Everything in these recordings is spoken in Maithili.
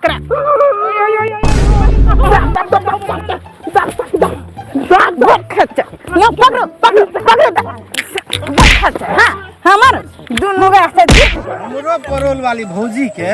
एकरा पकड़ो पकड़ो पकड़ो हाँ हमर दुनू से हमरो परोल वाली भौजी के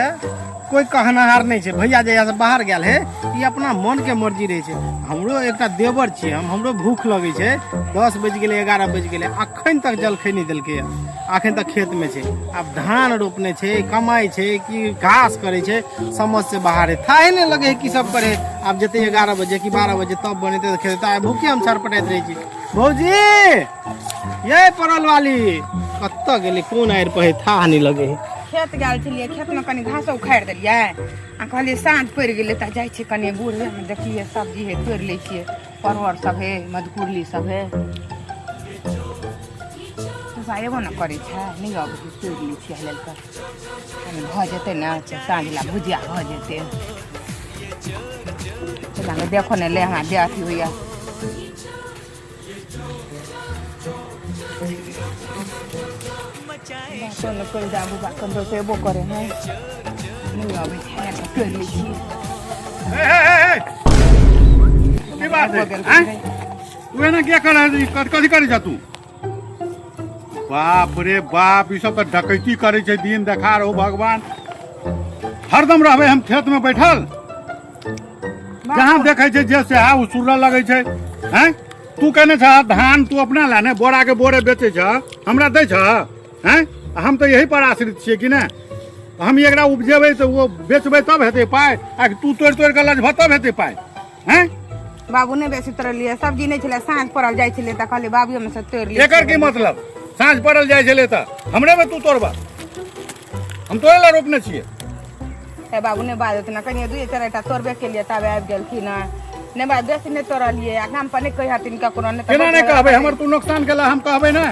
कोई कहनहार नहीं छै। भैया जहिया से बाहर गेल है, ई अपना मन के मर्जी रहै छै। हमरो एकटा देवर छियै हम, हमरो भूख लगै छै। 10 बजि गेलै, 11 बजि गेलै, अखन तक जलखै नहि देलकै। अखन तक खेत में छै। आब धान रोपने छै, कमाइ छै कि घास करै छै, समझ से बाहर है, थाहे नहि लगे है की सब करे। आब जेतै 11 बजे कि 12 बजे तब बनेतै तऽ खेतै। तऽ आइ भूखे हम छटपटाइत रहै छी। भौजी ये पड़ल वाली कतऽ गेलै, कोन आड़ि पर है, थाह नहि लगे है। खेत गेल छलियै, खेतमे कनि घासो उखाड़ि देलियै आ कहलियै साँझ पड़ि गेलै तऽ जाइ छियै कनि बूढ़ेमे देखलियै सब्जी है, तोड़ि लै छियै। परवर सब है, मधुकुरली सब है, सुबह एबो ने करै छै, नहि अबै छै, तोड़ि लै छियै हलल कऽ, कनि भऽ जेतै ने तऽ साँझ लए भुजिया भऽ जेतै। चला देखो ने ले, हमरा देह अथी होइए। बातो ने कहि जाबू, बा कतौ से एबो करे है, नहि अबै छै, तोड़ि लै छियै। की बात है आँय? तू एना किया कर रहल छी? कथी करै छ तू? बाप रे बाप, ई सब तऽ डकैती करै छै दिन देखार। हो भगवान, हरदम रहबै हम खेत में बैठल, जहाँ देखै छै जे से ओ सुरल लगै छै। हैं, तू कहने छ धान तू अपना ला ने बोरा के बोरे बेचै छ, हमरा दै छ? हैं, हम तऽ यही पर आश्रित छियै कि ने? हम एकरा उपजेबै तऽ ओ बेचबै तब हेतै पाइ, आ तू तोड़ि तोड़ि कऽ लजबह तब हेतै पाइ? हैं बाबू, नहि बेसी तोड़लियै, सब्जी नहि छलै, साँझ पड़ल जाइ छलै तऽ कहलियै बाबूमे से तोड़ि लै। एकर की मतलब? साँझ पड़ल जाइ छलै तऽ हमरे में तू तोड़बा? हम तोड़े ला रोपने छियै। हे बाबू, नहि बाजत ने, कनिए दुइए चारि टा तोड़बे केलियै तब आबि गेलखिन हँ। नहि बाज, बेसी नहि तोड़लियै आ गाम पर नहि कहै हथिन ककरो नहि। केना नहि कहबै? हमर तू नुकसान केला, हम कहबै ने?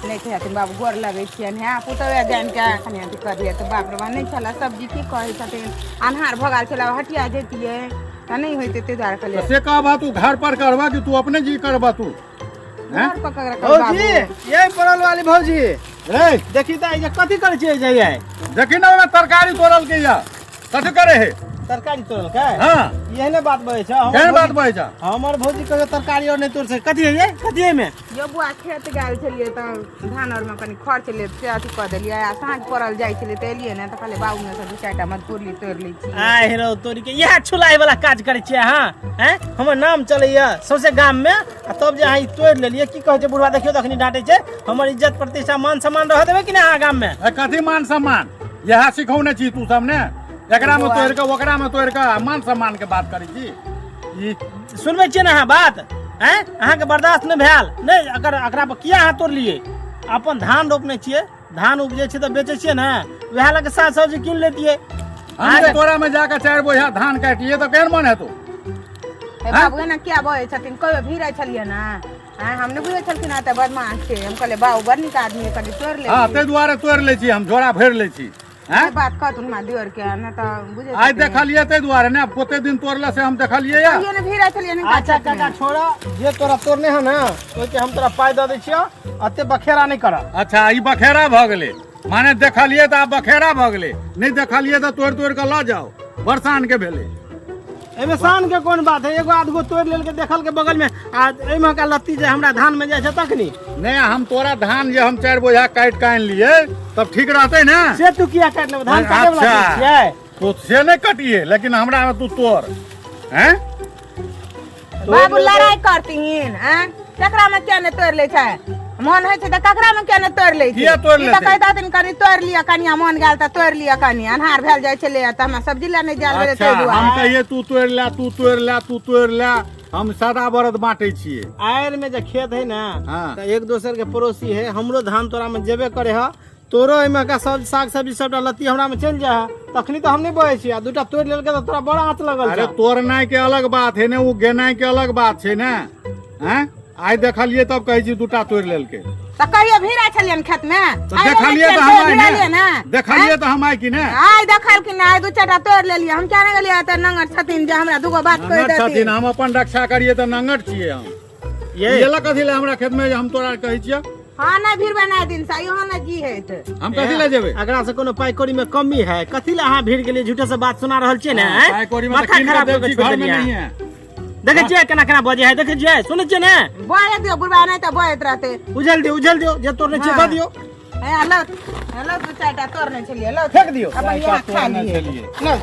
नहि कहै हथिन बाबू, गोर लगै छियनि। हे पुतौहे जानि कऽ कनि अथी करियै तऽ बाप रे बा, नहि छलै सब्जी, की कहै छथिन? अन्हार भऽ गेल छलै, हटिया जैतियै तऽ नहि होइतै, ताहि दुआरे कहलियै। से कहबा तू घर पर करबा कि तू अपने जी करबा तू? हैं? घर पर ककरा कहबै भौजी बाबू? ये पड़ल वाली भौजी, रे देखी तऽ ई जे कथी करै छियै जे? देखी ने, ओहिमे तरकारी तोड़ल के या कथी करे है? तरकारी तोड़लकै? हाँ। एहने बात बजै छै हमर केहन बात भौजी- बजै छ? हमर भौजी कहियो तरकारी और नहि तोड़ सकै। कथी है ये, कथी है में? यो बुआ, खेत गेल छलियै तऽ धान आरमे कनि खर्च छलै से अथी कऽ देलियै आ साँझ पड़ल जाइ छलै तऽ एलियै ने तऽ कहलियै बाबूमे से दू चारिटा मधुकुरली तोड़ि लै छी। आय हेरो तोरी के, इएह छुलाय वाला काज करै छियै अहाँ? हैं, हमर नाम चलैया सौंसे गाम में आ तब जे अहाँ ई तोड़ि लेलियै, की कहै छै बुढ़वा? देखियौ तऽ अखनी डाँटै छै। हमर इज्जत प्रतिष्ठा मान सम्मान रहऽ देबै कि नहि अहाँ गाम में? ए, कथी मान सम्मान? इएह सिखौने छी तू सब ने? एकरा में तोड़ि कऽ, ओकरा में तोड़ि कऽ आ मान सम्मान के बात करै छी ई? सुनबै छियै ने अहाँ बात? हैं, अहाँके बर्दाश्त नहि भेल नहि? अगर एकरा पर किया अहाँ तोड़लियै? अपन धान रोपने छियै, धान उपजै छै तऽ बेचै छियै ने, वएह लऽ कऽ साग सब्जी कीन लेतियै। हम जे तोरा में जाके 4 बोझा धान काटलियै तऽ केहन मन हेतौ? हे बाबू, एना किया बजै छथिन? कहियो भिड़ै छलियै ने? आँय, हम नहि बुझै छलखिन हँ तऽ बदमाश छै। हम कहलियै बाबू बड़ नीक आदमी है, कनि तोड़ि ले। हँ, ताहि दुआरे तोड़ि लै छी, हम झोरा भरि लै छी। हैं? बात कहत हमरा दियर के नहि तऽ बुझै आइ छथिन। देखलियै ताहि दुआरे ने, कते दिन तोड़ला से हम देखलियै या। कहियो ने भिड़ै छलियै हिनका अच्छा खेतमे। काका छोड़ा, जे तोरा तोड़ने है ने ओहिके हम तोरा पाइ दऽ दै छियौ, एते बखेरा नहि कर। अच्छा, ई बखेरा भऽ गेलै? माने देखलियै तऽ आब बखेरा भऽ गेलै, नहि देखलियै तऽ तोड़ि तोड़ि कऽ लऽ जाउ। बरसान के भेलै। एहिमे शान के कोन बात है? एगो आधगो तोड़ि लेलकै देखल के बगल में, आ एहिमे का लत्ती जे हमरा धान में जाइ छै तखनी? नहि, हम तोरा धान जे हम 4 बोझा काटि कऽ आनि लियै तब ठीक रहतै ने? से तू किया काटि लेबै? धान काटे वाला अच्छा। चीज छियै? तो से नहि कटिए, लेकिन हमरा में तू तोड़ हैं। बाबू, लड़ाई करतीन? आँय, ककरा में किया नहि तोड़ि लै छै? मन होइ छै तऽ ककरा में किया नहि तोड़ि लै छै? किया तोड़ि ई तऽ लेतै? कहि दथिन कनि तोड़ि लिअ, कनिया मन गेल तऽ तोड़ि लिअ। कनि अन्हार भेल जाइ छलै तऽ हमरा सब्जी लए नहि जायल भेलै अच्छा ताहि हम दुआरे। कहिए तू तोड़ि ले, तू तोड़ि ले, तू तोड़ि ले, हम सदा बरद बाँटै छियै। आयर में जे खेत है ने, हाँ। तऽ एक दोसर के पड़ोसी है। हमरो धान तोरा में जेबे करे है, तोरो एहिमे का सब साग सब्जी सबटा लत्ती हमरा में चलि जाइ है, तखनी तऽ हम नहि बजै छी। आ दूटा तोड़ि लेलकै तऽ तोरा बड़ आँच लगल अरे छौ। तोड़नाइ के अलग बात है ने, ओ गेनाइ के अलग बात छै ने। हैं, आइ देखलियै तब कहै छी दूटा तोड़ि लेलकै। तऽ कहियो भिड़ा छलियनि खेत में? तऽ देखलियै तऽ हम आइ ने, देखलियै तऽ हम आइ कि ने? आइ देखलखिन, आइ दू चारिटा तोड़ि लेलियै। हम किया नहि गेलियै? तऽ नंगर छथिन जे हमरा दूगो बात कहि नंगट छथिन? देथिन। हम अपन रक्षा करियै तऽ नंगट छियै हम? ये ये कथी ले हमरा खेत में? हम तोरा कहै छियै। हाँ ना भीड़ बना दिन सा यहाँ ना जी हेत। हम कथी ले जेबै? एकरा से कोनो पाई कौड़ी में कमी है? कथी ले अहाँ भीड़ गेलियै? झूठे से बात सुना रहल छियै ने? हाँ, पाइ कौड़ी में तऽ माथा कीन कऽ खराब दै कऽ छी, के छोड़ि घर में देलियै। नहीं है। देखै छियै केना केना बजै है? देखै छियै, सुनै छियै ने? बजे दियौ बुढ़बा, नहि तऽ बजैत रहतै। उझल दियौ, उझल दियौ, जे तोड़ने छियै दऽ दियौ। हे लो, हेलो, दू चारिटा तोड़ने छलियै, लो। फेंक दियौ। अपन यहाँ खा तोड़ने लियै। छलियै। नहि,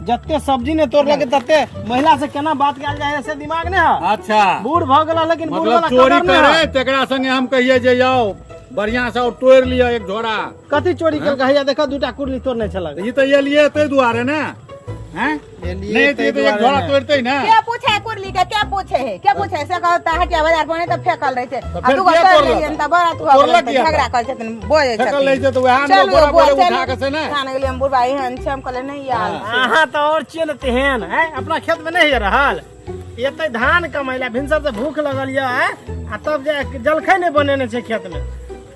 जते सब्जी ने तोड़लक तते महिला से केना बात कयल जाइ है से दिमाग नहि है। अच्छा, बूढ़ भऽ गेल, लेकिन बूढ़ मतलब वाला चोरी कदर नहि करे है। तेकरा संगे हम कहिए जे जाओ बढ़िया से और तोड़ लिअ एक झोरा। कथी चोरी केलकै? हैया देखऽ, दूटा कुरली तोड़ने छलक। ई तऽ एलियै ताहि दुआरे ने, हैं? एलियै नहि ताहि एतियै तऽ एक दुआरे झोरा ने। तोड़तै ने। के पूछे कुरली के? के पूछे है, के पूछे है? से कहता हटिया बाजार पर तऽ फेकल रहै छै। तऽ आ फेर दूगो किया तोड़ तोड़लक? लेलियनि तऽ बड़ा अथुआ तोड़लक भेलै, तऽ किया? झगड़ा करै छथिन, बजै फेकल रहै छथिन। छै तऽ वएह ने चलू बोरा बौआ, बोरे चलू। उठा के से ने। थाना गेलियै हम, बुढ़बा एहन छै, हम कहलियै नहि आयल छी। अहाँ तऽ और छियै ने तेहन है, अपना खेत में नहीं रहल। एते धान कमैला भिनसर से भूख लगल यऽ आँय? आ तब जे जलखै नहि बनेने छै खेत में।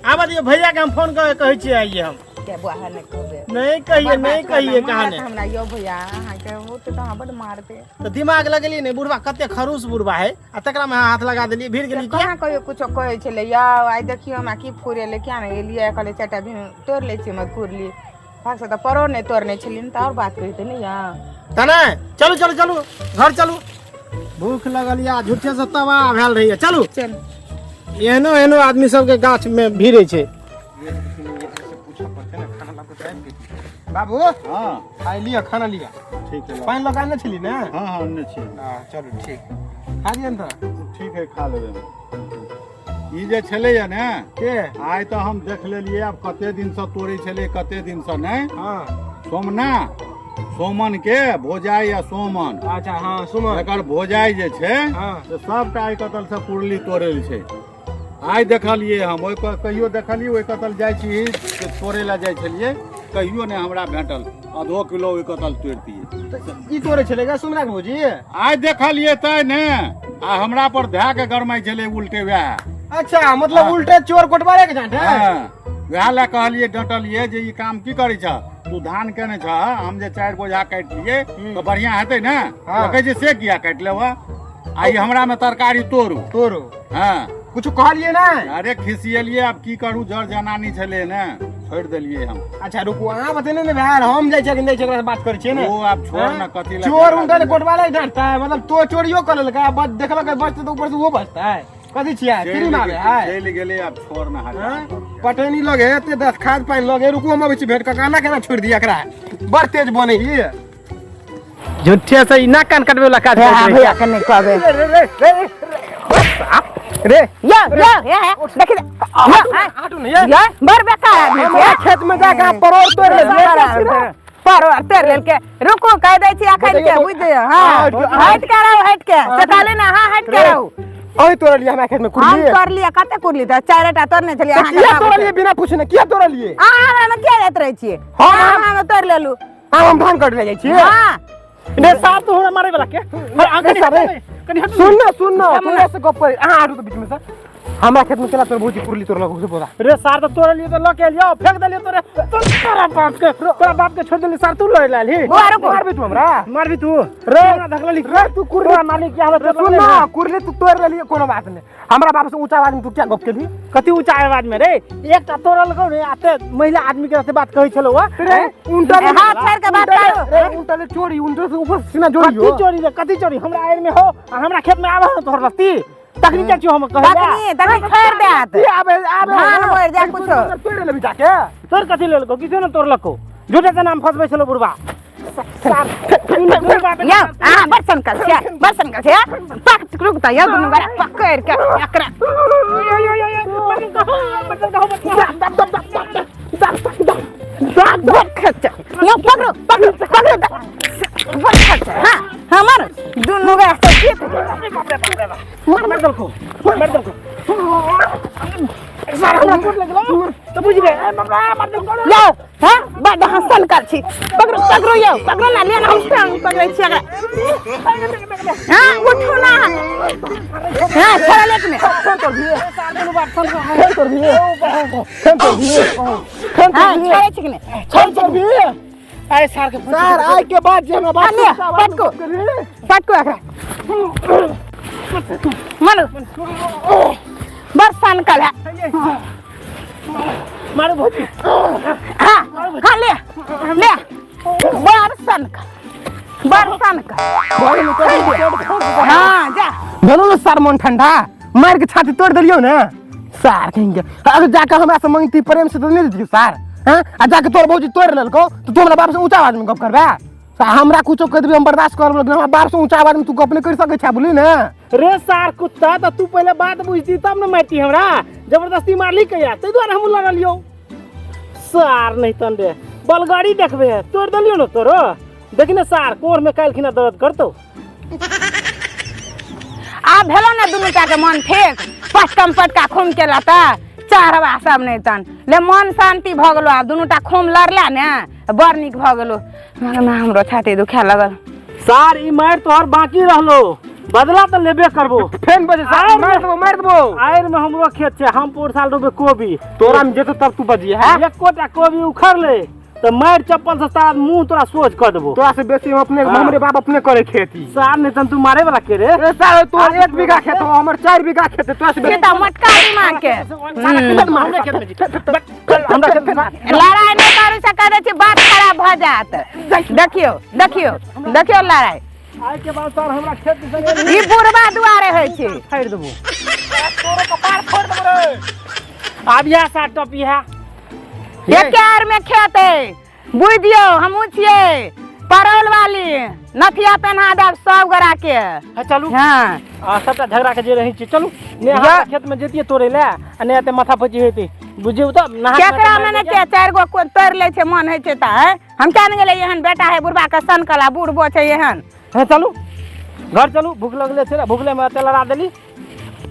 आबऽ दियौ भैया के, हम फोन कऽ के कहै छियै, आइए हम। के बौआ है, नहि कहबै। नहीं कहिए, नहीं कहिए। मारत कहाने हमरा यौ भैया, अहाँके ओ तऽ अहाँ बड्ड मारते। तऽ दिमाग लगेलियै ने? बुढ़वा कते खरूश बुढ़वा है, आ तकरा में अहाँ हाथ लगा देलियै, भीड़ गेलियै किया? कहाँ कहियो कुछो कहै छलै यौ? आइ देखियौ हमरा की फुरेलै, किया ने गेलियै। कहलियै चारिटा भिन तोड़ि लै छियै कुरली। भागसँ तऽ परो नहि तोड़ने छलियै तऽ आओर बात कहितै ने यौ। तऽ नहि, चलू चलू चलू, घर चलू। भूख लगल या, झूठे से तबाह भेल रहियै। चलू। चल। एहनो एहनो आदमी सबके गाछ में भिड़े छै। बाबू। हाँ। आइ लिअ, खाना लिअ। ठीक है। पानि लऽ कऽ आनने छली ने? हाँ हाँ, अनने छियै। हँ, चलू ठीक, खा लिअ ने तऽ। ठीक है, खा लेबै हम। ई जे छलैया ने के? आइ तऽ हम देख लेलियै, आब कते दिनसँ तोड़ै छलै, कते दिनसँ नहि। सोमना, सोमन के भोजाइ या सोमन। अच्छा हँ, सुमन। एकर भोजाइ जे छै से सबटा एहि कतल से कुरली तोड़ल छै। आइ देखलियै हम, ओहि कहियो देखलियै ओहि कतल जाइ छी से तोड़ै लए जाइ छलियै, कहियो नहि हमरा भेटल। आधो किलो ओहि कतल तोड़ितियै। ई तोड़ै छलै गा सुमना के भौजी? आइ देखलियै तै ने, आ हमरा पर धए के गरमाइ छलै उल्टे वएह। अच्छा, मतलब उल्टे चोर कोटबारे के जाँट है। हाँ, वएह लए कहलियै, डटलियै जे ई काम की करै छह तू? धान केने छह, हम जे 4 बोझा काटि लियै तऽ बढ़िया हेतै ने? हाँ। तऽ कहै छै से किया काटि लेबह, आ ई हमरा में तरकारी तोड़ू। तोड़ू। हाँ। कुछ कहलियै ने? अरे खिसियलियै, आब की करू, जर जनानी छलै ने, छोड़ि देलियै हम। अच्छा रुकू, अहाँ बतेने ने भेल, हम जाइ छियै, जाइ छियै, ओकरा से बात करै छियै ने। ओ आब छोड़ ने, कथी लए चोर झगड़ा उनटा करबै? कोटवाले डांटता है, मतलब तो चोरियो कर लेलकै, आ बस देखलक बचतै तऽ ऊपर से ओहो बचतै। कथी छियै, फ्री में आबै है? चलि गेलै, आब छोड़ ने, हटा। हाँ? पटैनी लगे एते दस खाद पानि लगे। रुकू, हम अबै छी भेंट कऽ। केना केना छोड़ि दिया एकरा, बड़ तेज बनै ई। झूठे से ई नाक कान कटबे वाला काज करैत रहै छै। भैया के नहि कहबै। रे रे रे रे। यौ यौ, हे देखि, हटू ने ये। यौ, बड़ बेकार आदमी हमरा छै। खेत में जाके अहाँ परोड़ तोड़ि लेलियै। परोड़ तोड़ि लेलकै। रुकू, कहि दै छी अखन के, बुझि जइयौ। हँ, हटि के रहू, हटि के से कहली ने। हँ, हटि के रहू। अहीं तोड़लियै हमरा खेत में हम कुरली? तोड़लियै कते कुरली? तऽ चारिटा तोड़ने छलियै। तऽ अहाँके किया बाबू तोड़लियै बिना पूछने? किया तोड़लियै? अहाँ हमरा मे किया जाइत रहै छियै? हम- अहाँ हमरा तोड़ि लेलू। आब हम धान कटले जाइ छियै। हँ। रे साहब, तू हमरा मारे वाला के रे साहब, रे। कनी हट। सुन ना, सुन ना, तोरा से गप करी। अहाँ हटू तऽ बीच में से। हमरा खेत में केना तोर भौजी कुरली तोड़लक से बोला? रे सार, तऽ तोड़लियै तऽ लऽ के एलियौ, फेंक देलियै तोरे तोरा बाप के, तोरा बाप के छोड़ देलियै सार, तू लऽ लालही। बौआ रुकू। मारबी तू हमरा? मारबी तू रे। हमरा धकलली। रे तू कुरली तोरा मारली किया हमरा? रे सुन ना, कुरली तू तोड़ लेलियै, कोनो बात नहि। हमरा बाप से ऊंचा आवाज में तू क्या गप केली? कथी ऊंचा आवाज में रे? एकटा तोड़ल ने, आते महिला आदमी के रहते बात कहै छलौ। रे उनटा ए, हाथ छोड़ि के बात करू। रे उनटा ले चोरी, उनटा से ऊपर सीना जोड़ी कथी चोरी रे? कथी चोरी? हमरा आयर में हो आ हमरा खेत में आबे हो तोहर रस्ती तखनी चाची हम कहै तखनी तखनी छोड़ि देत। ई आबे आबे। धान मरि जाय कुछो। तोड़ लेबी जाके। तोर कथी लेलको? किछो ने तोड़लको, झूठे से नाम फसबै छलौ बुढ़बा। यौ, अहाँ बड़ सनकल छियै, बड़ सनकल छियै। पक रुक तऽ यौ, दुनू गोरा पकड़ि के एकरा बड़ खर्चा। यौ पकड़ो, पकड़ो, पकड़ो तऽ। बड़ खर्चा। हाँ, हमर दुनू गोरा सब जीत मार देलको, मार देलको सार, हमरा चोट लगलो तऽ बुझि गे मार देलको। यौ, हाँ, बड अहाँ सनकल छी। पकड़ो, पकड़ो यौ, पकड़ो ना, ले ना, हम संग पकड़ै छी एकरा। हाँ, उठू ना। हाँ, छोड़ा लेट में। हाँ, छोड़ै छी कि नहि? छोड़ै छी कि नहि? अरे सार के सर, आइ के बाद जे हमरा बात हाँ, ले, पटको। पटको एकरा। मारू। बड़ सनकल है। मारू भौजी। हाँ हाँ, ले ले, बड़ सनकल, बड़ सनकल। हाँ जा। भेलो ने सार मन ठंडा, मार के छाती तोड़ देलियौ ने सार कहीं के। अगर जाके हमरा से मांगती प्रेम से तो नहीं देतियौ सार। हैं, आ जाके तोर भौजी तोड़ लेलकौ तो तू हमरा बाप से ऊंचा आवाज में गप करबे? हमरा कुछो कह देबी हम बर्दाश्त करब, लेकिन हमरा बाप से ऊंचा आवाज में तू गप नहीं कर सकै छै, बुझली ने? रे सार कुत्ता, तऽ तू पहिले बात बुझती तब ने मारती हमरा। जबरदस्ती मारली कहिया, ताहि दुआरे हमहूँ लड़लियौ। सार नहीं तन रे बलगाड़ी देखबे, तोड़ देलियौ ने तोरो। देखी ने सार कोर में काल्हि खिना दर्द करतौ। आब भेलो ने दुनू टा के मन ठेक, पटकम पटका खूम केला तऽ चढ़वा सब नहीं तन ले मन शांति भऽ गेलो। आब दुनू टा खूम लड़ला ने, बड़ नीक भऽ गेलो। हमरो छाती दुखा लगल। सार ई मारि तोहर बाकी रहलो, बदला तऽ लेबे करबो। फेन बजे सार, मारि देबो, मारि देबो। आयर में हमरो खेत छै, हम पोर साल रोपे कोबी। तोरा में जेतो तब तू बजिए है। एकोटा कोबी उखड़ ले तऽ मारि चप्पल से सार मुंह तोरा सोझ कऽ देबो। तोरा से बेसी हम अपने। हाँ। हमरे बाप अपने करे खेती। सार नहीं तन तू मारे वाला के रे? ए सार, तोर 1 बीघा खेत हो, हमर 4 बीघा खेत है, तोरा से बेसी। से तऽ मोटका दिमाग के। हमरा खेत में छी। हमरा खेत में लड़ाई नहि करू से कह दै छी, बात खराब भऽ जायत। देखियौ देखियौ देखियौ लड़ाई। आइ के बाद सर हमरा खेत से ई बुढ़बा दुआरे होइ छै। फाड़ि देबो तोरो कपार, फोड़ देबो रे। आब इएह सार टपी है। एके आर में खेत है, बुझ दियौ। हमहूँ छियै परौल वाली, नथिया पेन्हा देब सब गोरा के। हाँ, चलू। हाँ। आ सबटा झगड़ा के जे रहै छी, चलू ने हमरा खेत में जैतियै तोड़े ले आ ने एते माथा पची हेतै, बुझियौ तऽ नहा केकरा में ने के 4 गो कोन तोड़ि लै छै, मन होइ छै तऽ आँय? हम किया ने गेलै? एहन बेटा है बुढ़बा के सनकला, बुढ़बो छै एहन। हाँ चलू, घर चलू, भूख लगले छै ने, भूखले में एते लड़ा देली।